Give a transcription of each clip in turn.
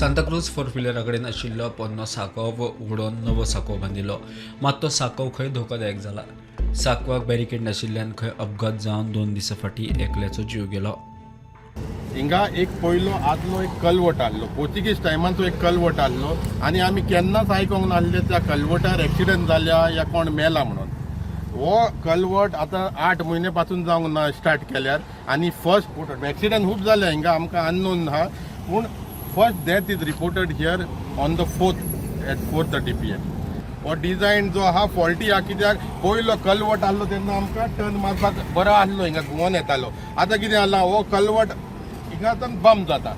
Santa Cruz four व्हिलरा कडेन आशिल्लो पोन्नो सांकव उडोवन नवो सांकव बांदिल्लो. मात तो सांकव खंय धोकोदायक जाला. सांकवाक बॅरिकेड नाशिल्ल्यान खंय अपघात जावन 2 दिसां फाटीं एकल्याचो जीव गेलो. हिंगा एक पयलो आदलो एक कलवट आहलो, पोर्तुगीज टायमाचो एक कलवट आहलो आनी आमी केन्नाच आयकोंक नासले त्या कलवटार एक्सिडंट जाल्या या कोण मेला म्हणून. हो कलवट आतां 8 म्हयने पासून जावंक ना स्टार्ट केल्यार आनी फर्स्ट एक्सिडंट खूब जाल्या हिंगा, आमकां अननोन आहा, पूण first death is reported here on the 4th at 4:30 PM. हो डिजायन जो आहा फॉल्टी आहा, कित्याक पयलो कलवट आहलो तेन्ना आमकां टर्न मारपाक बरो आहलो, हिंगा घुंवोन येतालो. आतां कितें जाला, हो कलवट हिंगासान बम जाता,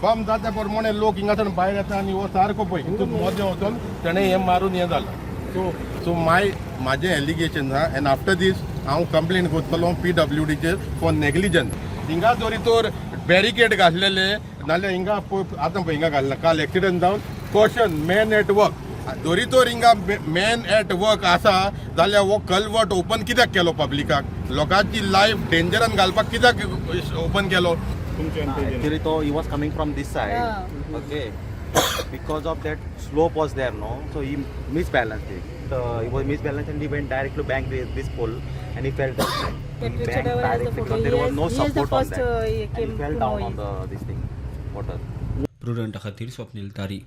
बम जाता प्रमाणे लोक हिंगासान भायर येता आनी हो सारको पळय हितून मदें वचून तेणें हें मारून हें जालां. सो सो माय म्हाजें एलिगेशन आहा एन्ड आफ्टर दीस हांव कंप्लेन करतलो पीडब्ल्यूडीचेर फॉर नेग्लिजन्स. हिंगा जरी तर बॅरिकेड घातलेले नाल्यार हिंगा पळय, आतां पळय हिंगा घालना, काल एक्सिडंट जावन. कॉशन मॅन एट वर्क, जरी तर हिंगा मॅन एट वर्क आसा जाल्यार हो कलवट ओपन कित्याक केलो? पब्लिकाक लोकांची लायफ डेंजरान घालपाक कित्याक ओपन केलो? Actually, though he was coming from this side. Okay. Because of that slope was there, no. So he misbalanced it. He was misbalanced and he went directly to bang this pole and he fell down. That He rickshaw banged driver has the directly photo. because there He was has- no he has the support on first, that. He And came he fell to down know on the this thing, water. प्रुडंटा खातीर स्वप्नील तारी.